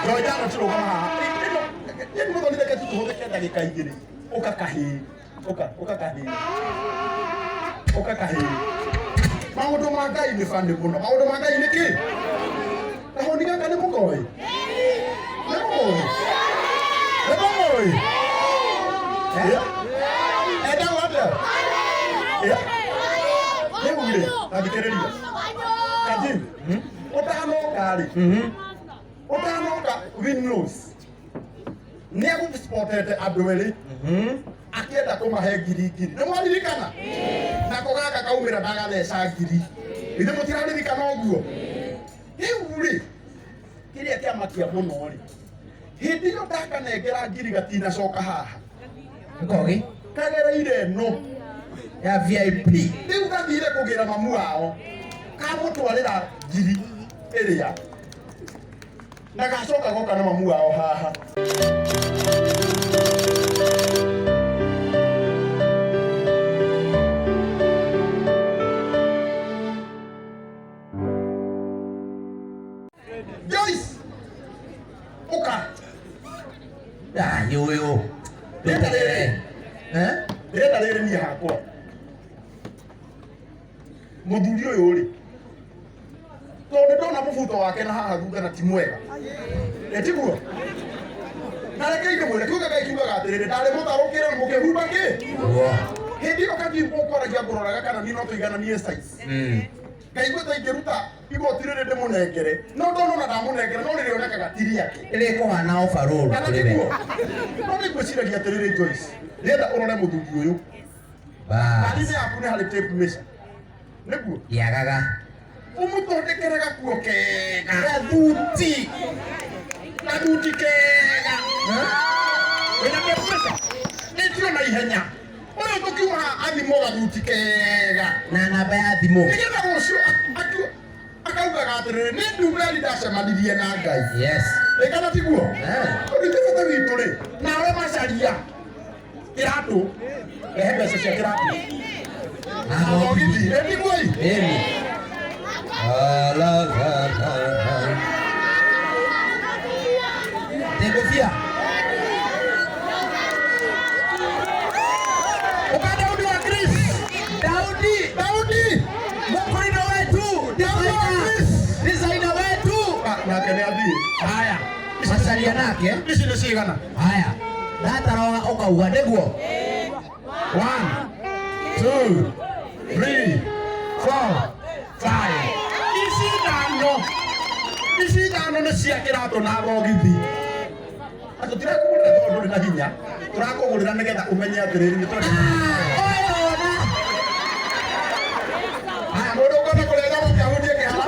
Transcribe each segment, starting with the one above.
Njoe njano cirũgama haha. Ĩno ĩno mũthoni reke tu tũhũthĩke ndagĩka igĩrĩ. Ũka kahĩĩ. Ũka, ũka kahĩĩ. Ũka kahĩĩ. Maũndũ ma Ngai nĩ bani mũno. Maũndũ ma Ngai nĩ kĩ? Kahũni gaka nĩ mũkoĩ? Nĩ mũkoĩ? Nĩ mũkoĩ? Eh? Etagwo atĩa? Eh? Rĩu rĩ, ta thikĩrĩria. Kajim, ũtanoka rĩ, ũtanoka Winlows nĩ agũspotete andũ erĩ akĩenda kũmahe ngiri ngiri nĩ mwaririkana nako gaka kaumĩra ndagatheca ngiri ithe mũtiraririkana ũguo rĩu rĩ kĩrĩa kĩamakia mũno rĩ hĩndĩ ĩyo ndakanengera ngiri gatinacoka haha Ngogi kagereire ĩno ya VIP. Rĩu gathire kũgĩra mamu wao kamũtwarĩra ngiri ĩrĩa na gacoka goka na mamu wao haha. Joyce, ũka. Ah, ũyũ. Rĩta rĩrĩ. Eh? Ndĩrenda rĩrĩ niĩ hakwa. Mũthuri ũyũ rĩ, tondũ nĩ ndona mũbuto wake na haha thutha na ti mwega. Ĩ tiguo? Na rekei ndĩmwĩre, kiugo kĩa Ngai kiugaga atĩrĩrĩ, ndarĩ mũtarũkĩre na mũkĩhumba kĩ? Guo. Hĩndĩ ĩyo kathi ũkwaragia ngũroraga kana niĩ no tũigananie size. Ngaigua ta ingĩruta igoti rĩrĩ ndĩmũnengere, no ndona ona ndamũnengera no rĩrĩonekaga ti rĩake. Rĩkũhana overall Kana kũrĩ we. tiguo? No nĩ ngwĩciragia atĩrĩrĩ Joyce, ndĩrenda ũrore mũthuri ũyũ. Bas. Ngari-inĩ yaku nĩ harĩ tape measure. Nĩguo? Yagaga. Ũmũthondekere gakuo kega. Gathuti. Gathuti kega. Wĩna tape measure? Ĩtio na ihenya. Ũyũ tũkiuma haha athimwo gathuti kega. Na namba ya thimũ. Nĩgetha rũciũ akaugaga atĩrĩrĩ, nĩ ndumeri ndacemanirie na Ngai. Yes. Ĩ kana tiguo? Eh. Tondũ ithuĩ bata witũ rĩ, nawe macaria kĩratũ, rehe mbeca cia kĩratũ. Na Thogithi, ĩ tiguo ĩ? Ĩni. La la la la la. Ngũbia. Ũka Daudi wa Chris. Daudi. Daudi. Mũkũrinũ wetu. Daudi wa Chris. Designer wetu. Ah, nake nĩ athiĩ. Haya. Macaria nake. Ici nĩ cigana? Haya. Ndataroga ũkauga nĩguo. 1, 2, 3, 4, 5. Ici ithano. Ici ithano nĩ cia kĩratũ na thogithi. Na tũtirakũgũrĩra tondũ ndũrĩ na hinya. Tũrakũgũrĩra nĩgetha ũmenye atĩrĩrĩ nĩ tũrenda. Ũyũ Haya, mũndũ ũkwenda kũrĩa thamaki ahunjie kĩhara.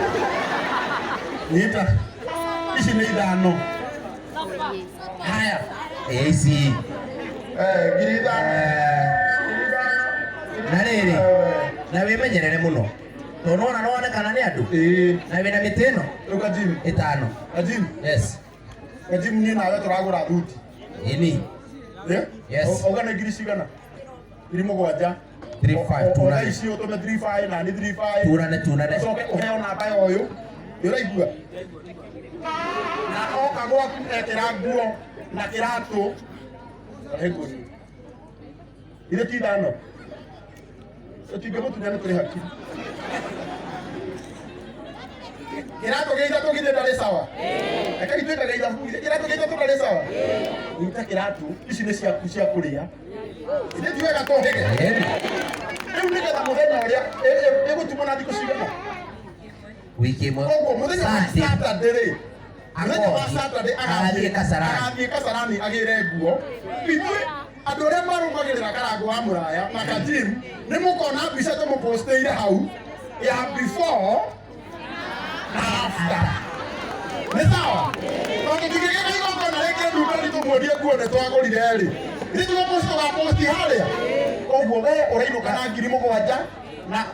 Nyita. Ici nĩ ithano. Haya. Ici. Eh, ngiri ithano. Eh, Ngiri ithano. Na rĩrĩ. Na wĩmenyerere mũno. Tondũ nĩwona nĩwonekana nĩ andũ. Ĩĩ. Na wĩna mĩtĩ ĩno Rĩu Kajimu. ĩtano. Kajimu. Yes. Kajimu niĩ nawe tũragũra thuti. Ĩni. Eh? Yes. Auga nĩ ngiri cigana? Ngiri mũgwanja. 3529. Ona ici ũtũme 35 na nĩ 35. Tunane tunane. Ũcoke ũheo namba ya ũyũ. Nĩ ũraigua? Na oka gwaku ekĩra nguo na kĩratũ. Rehe nguo icio. Ithe ti ithano. Tũtingĩmũtunya nĩ tũrĩ hakiri. Kĩratũ gĩa ithatũ githĩ ndarĩ sawa? Rekei twĩkage ithabu. Githĩ kĩratũ gĩa ithatũ ndarĩ sawa? Nyita kĩratũ, ici nĩ ciaku cia kũrĩa. Ithe ti wega tũhĩge. Ĩni. Rĩu nĩgetha mũthenya ũrĩa ĩgũtumwo na thikũ cigana? Wiki ĩmwe. Koguo mũthenya wa Saturday. Saturday rĩ, mũthenya wa Saturday Agathiĩ Kasarani. agathiĩ Kasarani agĩre nguo. Ithuĩ andũ arĩa marũmagĩrĩra Karangũ wa Mũraya na Kajim nĩ mũkona mbica tũmũpostĩire hau ya before na after. Nĩ sawa? Tondũ tũngĩgĩka igongona rĩngĩ ndumeri tũmuonie nguo nĩ twagũrire rĩ, ithuĩ tũgũpost tũgaposti harĩa. Ũguo we ũrainũka na ngiri mũgwanja na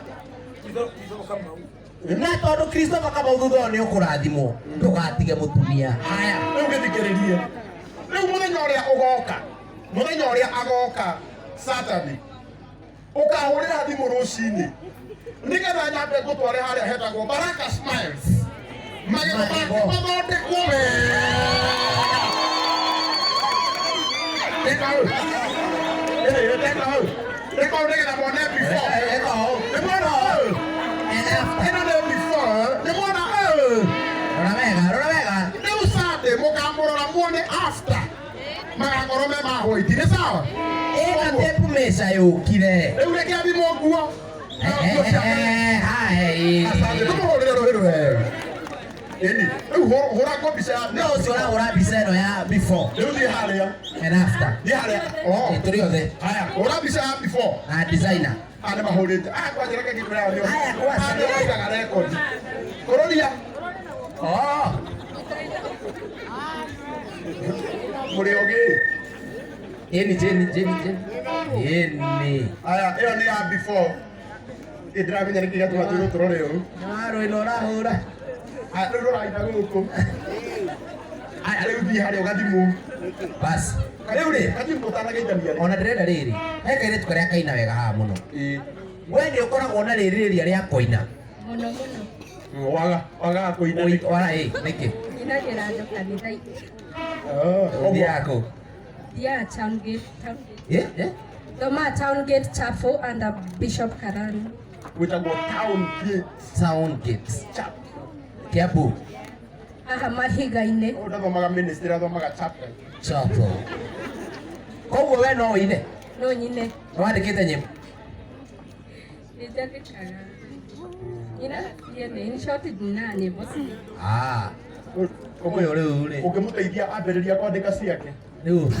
Na tondũ Christopher Kamau thutha ũyũ nĩ ũkũrathimwo ndũgatige mũtumia. Haya, rĩu gĩthikĩrĩrie. Rĩu mũthenya ũrĩa ũgoka, mũthenya ũrĩa agoka Saturday, ũkahũrĩra thimũ rũcinĩ nĩgetha nyambe ngũtware harĩa hetagwo Baraka Smiles. Magego make Magego. mathondekwo wega. Reka hau. Reka hau. Reka hau nĩgetha mone before. Eka hau. Nĩ mwona hau. And after. Ĩno nĩ before. Nĩ mwona hau. Rora wega, rora wega. Rĩu Sunday mũkamũrora muone after. Magakorwo me ma white. Nĩ sawa? Ĩna tape measure yũkire. Rĩu reke athimwo nguo. Nguo ciake. Hai. Asante. Tũmũhũrĩre rũhĩ rwega. Ĩni. Rĩu hũra ngo mbica ya No ũcio ũrahũra mbica ĩno ya before Rĩu thiĩ harĩa. and after. Thiĩ harĩa. Oh. Tũrĩ othe. Haya, hũra mbica ya before. Na designer. Aya nĩ mahũrĩte. Aya kwanja reke ngĩkwĩra nĩo. Aya, kwanja. Aya nĩo maigaga rekondi. Kũrũria. Oh. Mũrĩ ogĩ. Ĩni Jeni, Jeni, Jeni. Ĩni. Aya, ĩyo nĩ ya before. Ĩ ndĩramenya nĩkĩ gĩatũma twĩrwo tũrore ũũ. Warũ ĩno ũrahũra. Aya, rĩu rũraina gũkũ. Aya, rĩu thiĩ harĩa ũgathimwo. Bas. Rĩu rĩ, Gathimwo ũtanageithania rĩ. ona ndĩrenda rĩrĩ. He kairĩtu karĩa kaina wega haha mũno. Ĩ. We nĩ ũkoragwo na rĩrirĩria rĩa kũina. Mũno mũno. Waga, wagaga kũina nĩkĩ? Wara ĩ, nĩkĩ? Nyinagĩra andũ kanitha-inĩ. Oh, Ũthiaga kũ? Thiaga Town Gate. Town Gate. Eh, eh? Thomaga Town Gate Chapel under Bishop Karani. Gwĩtagwo Town Gate Town Gate. Chapel. Kiambu. Haha mahiga-inĩ. Ũyũ ndathomaga ministry, athomaga chapel. Chapel. Koguo we no ũine? No nyine. Nĩ wandĩkĩte nyĩmbo? Nĩ njandĩkaga. Nyinaga ciene. In short, nyinaga nyĩmbo ciene. Ah. Ũyũ rĩu rĩ. Ũngĩmũteithia ambĩrĩria kwandĩka ciake. Rĩu.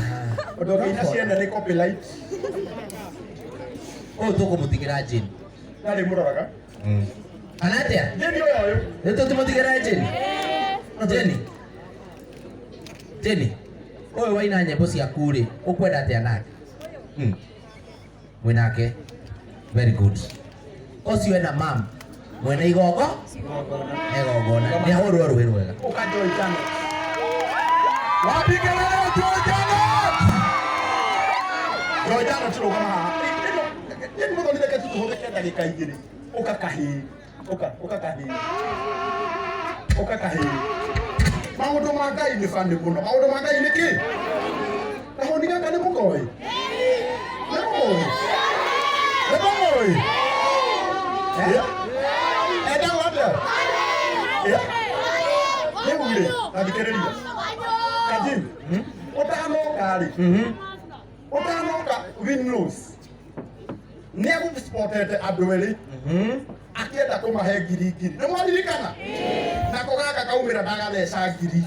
Ũndũ ũngĩina ciene nĩ copyright. Ũyũ tũkũmũtigĩra Jane. Ndarĩ mũroraga. Kana atĩa? Jane ũyũ ũyũ. Nĩ tũtimũtigĩra Jane? Jane. Jane. Ũyũ waina nyĩmbo ciaku rĩ, ũkwenda atĩa nake? Mwĩ nake? Very good. Ũcio ena mam. Mwena igongo? Igongona. Nĩ ahũrwo rũĩ rwega. Ũka Joy Janet. Wapi kelele Joy Janet? Joy Janet rũgama haha. Ĩno ĩno mũthoni reke tu tũhũthĩke ndagĩka igĩrĩ. Ũka kahĩĩ. Ũka, ũka kahĩĩ. Ũka kahĩĩ. Maũndũ ma Ngai nĩ bani mũno. Maũndũ ma Ngai nĩ kĩ? Kahũni gaka nĩ mũkoĩ? Nĩ mũkoĩ? Nĩ mũkoĩ? Endagwo atĩa? Rĩu rĩ, ta thikĩrĩria. Kajim, ũtanoka rĩ, ũtanoka Winlows, nĩ agũspotete andũ erĩ akĩenda kũmahe ngiri ngiri. Nĩ mwaririkana? Nako gaka kaumĩra ndagatheca ngiri.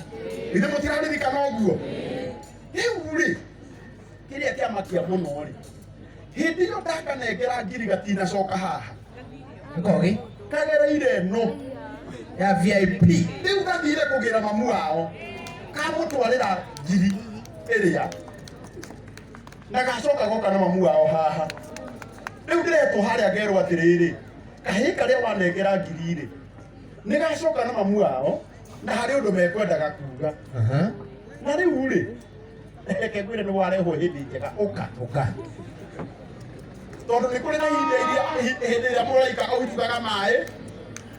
Ithe mũtiraririkana ũguo? Rĩu rĩ, kĩrĩa kĩamakia mũno rĩ, hĩndĩ ĩyo ndakanengera ngiri gatinacoka haha. Nĩkogi? Kagereire ĩno. Ya VIP. Rĩu gathire kũgĩra mamu wao kamũtwarĩra ngiri ĩrĩa na gacoka goka na mamu wao haha. Rĩu ndĩretwo harĩa ngerwo atĩrĩrĩ, kahĩĩ karĩa wanengera ngiri rĩ, nĩ gacoka na mamu wao na harĩ ũndũ mekwendaga kuga. Na rĩu rĩ, reke ngwĩre nĩ warehwo hĩndĩ njega ũka. Ũka. Tondũ nĩ kũrĩ na ihinda iria hĩndĩ ĩrĩa mũraika autugaga maĩ,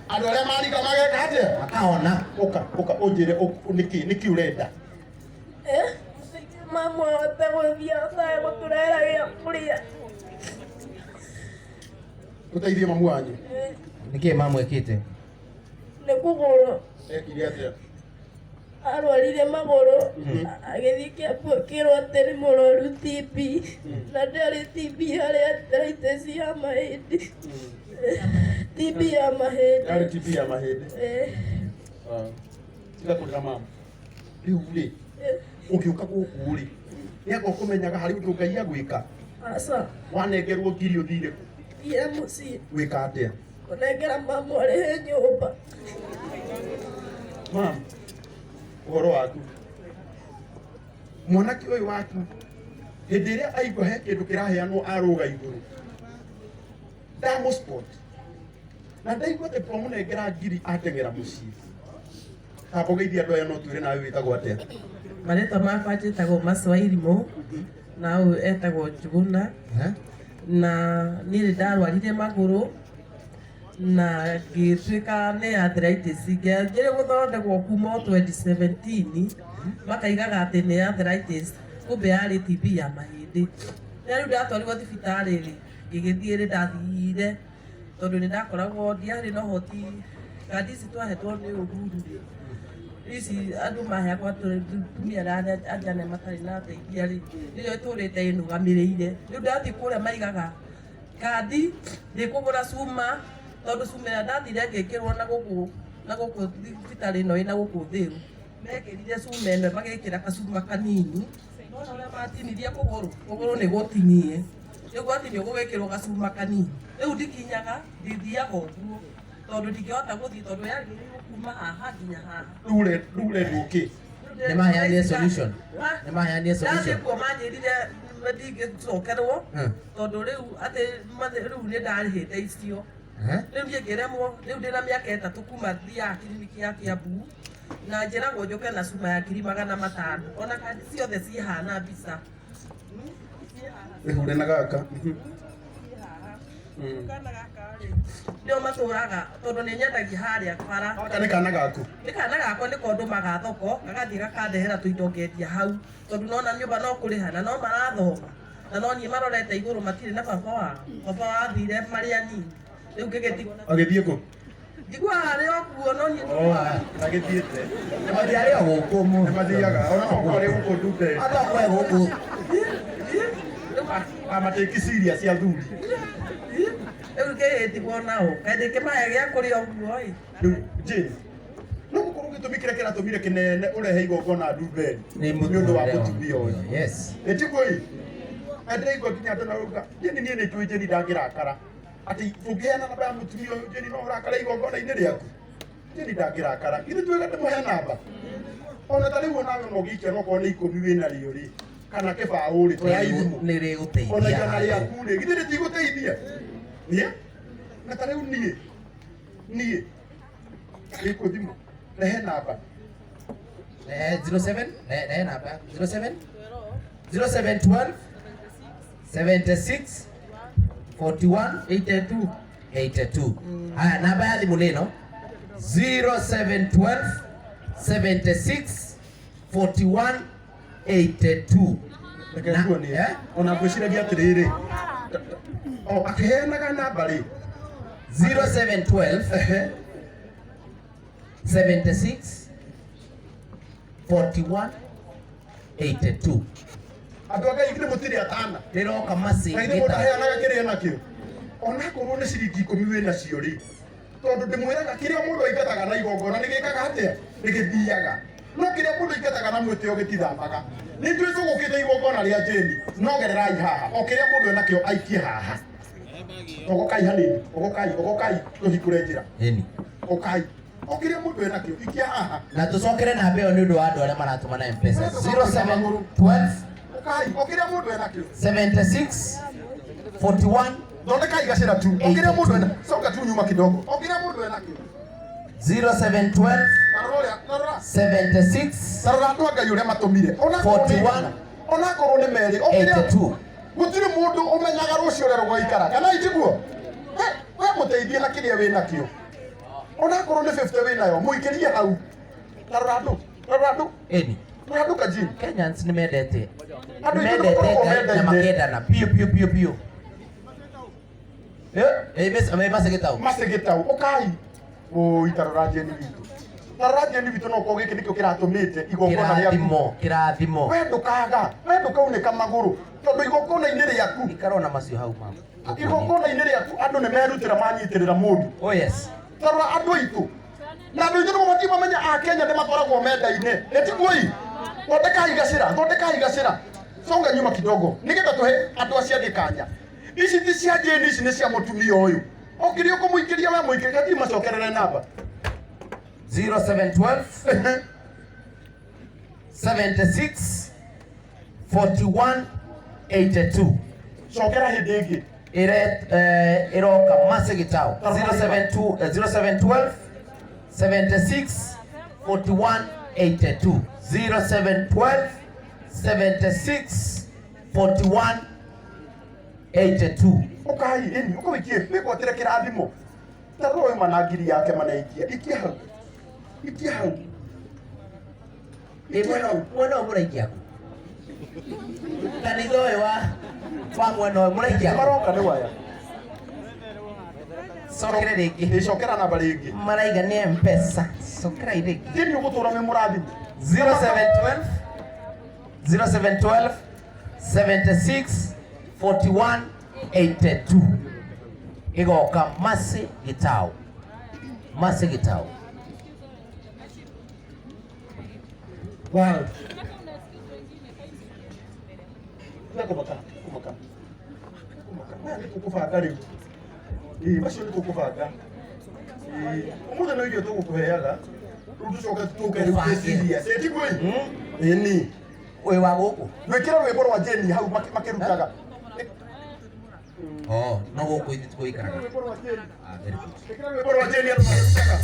andũ arĩa marika mageka atĩa? Makahona. Ũka, ũka ũnjĩre nĩkĩ, nĩkĩ ũrenda? Mamu ahote gũthiĩ ahotage gũtũrehera gĩa kũrĩa. Tũteithie mamu wanyu. Nĩkĩ mamu ekĩte? Nĩ kũgũrũ. Ekire atĩa? Arwarire magũrũ, agĩthiĩ Kiambu akĩrwo atĩ nĩ mũrwaru TB, na ndarĩ TB harĩ arthritis ya mahĩndĩ. TB ya mahĩndĩ. Yarĩ TB ya mahĩndĩ. Tiga kũrĩra mamu. Rĩu rĩ, ũgĩũka gũkũ rĩ, nĩ anga ũkũmenyaga harĩ ũndũ Ngai agwĩka? Aca. Wanengerwo ngiri ũthire kũ? Thire mũciĩ. Gwĩka atĩa? Kũnengera mamu arĩhe nyũmba. Mamu, ũhoro waku. Mwanake ũyũ waku, hĩndĩ ĩrĩa aigua he kĩndũ kĩraheanwo arũga igũrũ, ndamũ-spot. Na ndaigua atĩ twamũnengera ngiri ateng'era mũciĩ. Tamba ũgeithie andũ aya no twĩre nawe wĩtagwo atĩa? Marĩtwa makwa njĩtagwo Maswairimũ, na ũyũ etagwo Njuguna. Na niĩ nĩ ndarwarire magũrũ na ngĩtuĩka nĩ arthritis. Ngĩanjĩrĩria gũthondekwo kuma o 2017, makaigaga atĩ nĩ arthritis, kumbe yarĩ TB ya mahĩndĩ. mahĩndĩ. Na rĩu ndatwarirwo thibitarĩ rĩ, ngĩgĩthiĩ rĩ, ndathire tondũ nĩ ndakoragwo ndiarĩ na ũhoti, kandi ici twahetwo nĩ Uhuru rĩ, ici andũ maheagwo atumia arĩa anjane matarĩ na ateithia rĩ, nĩyo ĩtũrĩte ĩnũgamĩrĩire. Rĩu ndathiĩ kũrĩa maigaga kandi ndĩkũgũra cuma, tondũ cuma ĩrĩa ndathire ngĩkĩrwo na gũkũ, na gũkũ thibitarĩ ĩno ĩna gũkũ Thĩrũ, mekĩrire cuma ĩno magĩkĩra kacuma kanini, nona ũrĩa matinirie kũgũrũ, kũgũrũ nĩ gũtinie, rĩu gwatinio gũgĩkĩrwo gacuma kanini, rĩu ndikinyaga, ndithiaga ũguo, tondũ ndingĩhota gũthiĩ tondũ yagĩrĩirwo kuma haha nginya haha. Rĩu ũrendwo kĩ? Nĩ maheanire solution. Nĩ maheanire Ndathiĩ solution. kuo manjĩrire ndingĩcokerwo tondũ rĩu atĩ rĩu nĩ ndarĩhĩte icio. Rĩu niĩ ngĩremwo, rĩu ndĩna mĩaka 3 kuma thiaga kiriniki ya Kiambu, na njĩragwo njũke na cuma ya 500,000, ona kandi ciothe cihana mbica. Wĩhure na gaka. Kana gaka rĩ, nĩo matũraga tondũ nĩ nyendagia harĩa bara. Gaka nĩ kana gaku? Nĩ kana gakwa nĩko ndũmaga thoko, gagathiĩ gakandehera tũindo ngendia hau, tondũ nona nyũmba no kũrĩha na no marathoma, na no niĩ marorete igũrũ matirĩ na baba wao. Baba wao athire marĩ anini. Rĩu ngĩgĩtigwo na Agĩthiĩ kũ? Njiguaga arĩ o kuo, no niĩ Agĩthiĩte. Mathiarĩ o gũkũ Nĩ mathiaga. Ona no ũkorwo arĩ gũkũ Ndumberi. Akorwo e gũkũ. Amatĩki serious cia athuri. Rĩu ngĩgĩtigwo nao, kaĩ ndĩkĩmahe gĩa kũrĩa ũguo ĩ. Rĩu Jane, no gũkorwo gĩtũmi kĩrĩa kĩratũmire kĩnene ũrehe igongona Ndumberi Nĩ nĩ ũndũ wa mũtumia ũyũ. Yes. Ĩtiguo ĩ? Ndĩraigua nginya andũ marauga, Jane niĩ nĩ njũĩ Jane ndangĩrakara. Atĩ ũngĩheana namba ya mũtumia ũyũ Jane no ũrakare igongona-inĩ rĩaku. Jane ndangĩrakara. Githĩ tuuga ndĩmũhe namba? Ona ta rĩu onawe no ũgĩikia no korwo nĩ 10 wĩna rĩo rĩ, kana kĩbaũ rĩ, toya ithimo. Nĩ rĩgũteithia. Ona igana rĩaku rĩ, githĩ rĩtigũteithia? Niĩ? Na ta rĩu niĩ, niĩ, gĩkũ thimũ, rehe namba. 07, rehe namba. 07? 0712 76 41 82. 82. Haya, namba ya thimũ nĩ ĩno 0712 76 41 82. Reke nguonie. Eh? Ona ngwĩciragia atĩrĩrĩ, o akĩheanaga namba rĩ, 0712 76 41 82. Andũ a Ngai githĩ mũtirĩ atana? Rĩroka Na githĩ mũndũ macingĩta. aheanaga kĩrĩa enakĩo? Onakorwo nĩ ciringi 10 wĩnacio rĩ, tondũ ndĩmwĩraga kĩrĩa mũndũ aingataga na igongona nĩ gĩkaga atĩa? Nĩ gĩthiaga. No kĩrĩa mũndũ aingataga na mwĩtĩo gĩtithambaga. Nĩ njũĩ tũgũkĩte igongona rĩa Jane, no gererai haha. O kĩrĩa mũndũ enakĩo aikie haha. Ogokai hanini, ogokai, ogokai, tũhingũre njĩra. Ĩni. Okai. O kĩrĩa mũndũ enakĩo ikia haha. Na tũcokere namba ĩyo nĩ ũndũ wa andũ arĩa maratũma na M-Pesa. 0712 Okai, o kĩrĩa mũndũ enakĩo. 76 41 Thondekai gacĩra tu. O kĩrĩa mũndũ ena, coka tu nyuma kidogo. O kĩrĩa mũndũ enakĩo. 0712 Na rora, na rora. 76 Na rora andũ a Ngai ũrĩa matũmire. Onakorwo nĩ 41 onakorwo nĩ merĩ, o kĩrĩa 82. gũtirĩ mũndũ ũmenyaga rũciũ ũrĩa rũgũikara. Kana itiguo? We mũteithie na kĩrĩa wĩnakĩo. Onakorwo nĩ 50 wĩnayo, mũikĩrie hau. Na rora andũ, rora andũ, Ĩni. rora andũ kajini. Kenyans nĩ mendete. Andũ Nĩ aingĩ nĩ mendete makoragwo Ngai na mendaine. makendana biũ biũ biũ biũ. Macigĩtau. Macigĩtau, ũkai. Oi, ta rora Jane witũ. Ta rora Jane witũ no ũkorwo gĩkĩ nĩkĩo kĩratũmĩte igongona rĩaku. Kĩrathimo, kĩrathimo. We ndũkaga, we ndũkaunĩka magũrũ, tondũ igongona-inĩ rĩaku. Ikara ona macio hau mama. Igongona-inĩ rĩaku andũ nĩ merutĩra manyitĩrĩra mũndũ. Oh yes. Ta rora andũ aitũ. Na andũ aitũ nĩmo matirĩ mamenya a Kenya nĩ makoragwo mendaine. Nĩ tiguo ĩ? Thondekai gacĩra, thondekai gacĩra. Songa nyuma kidogo. Nĩgetha tũhe andũ acio angĩ kanya. Ici ti cia Jane, ici nĩ cia mũtumia ũyũ. O kĩrĩa ũkũmũikĩria we mũikĩrie, thiĩ macokerere namba. 0712 76 41 82. Cokera hĩndĩ ĩngĩ. Ĩroka Macigĩtau. 072 0712 76 41 82. 0712 76 41 82. Ũkai, ĩni, ũkawĩkie, wĩgwatĩre kĩrathimo. Ta rora ũyũ mana ngiri yake manaikia. Ikia hau. Ikia hau. Ĩ mwena ũyũ mũraikia kũ? Kanitha ũyũ wa wa mwena ũyũ mũraikia Maroka nĩ waya. Cokere rĩngĩ. Ĩcokera namba rĩngĩ. Maraiga nĩ Mpesa. Cokera rĩngĩ. Jeni ũgũtũra wĩ mũrathime. 0712 0712 76 41 82 igoka Mercy Gitau. Mercy Gitau. Wow. Kũmaka, kũmaka. Kũmaka. Maya nĩ tũkũbanga rĩu. Ĩĩ, macio nĩ tũkũbanga. Ĩĩ, ũmũthĩ no irio tũgũkũheaga. Rĩu tũcoke tũke rĩu Ũbange. twĩcirie. Ĩ, tiguo ĩ? Ĩĩ ni. Ũyũ wa gũkũ. Gwĩkĩra rwĩmbo rwa Jeni hau makĩrutaga. Oh, no gũkũ ithuĩ tũgũikaraga. Rwĩmbo rwa Jeni. Ah, very good. Ĩkĩra rwĩmbo rwa Jeni andũ makĩrutaga.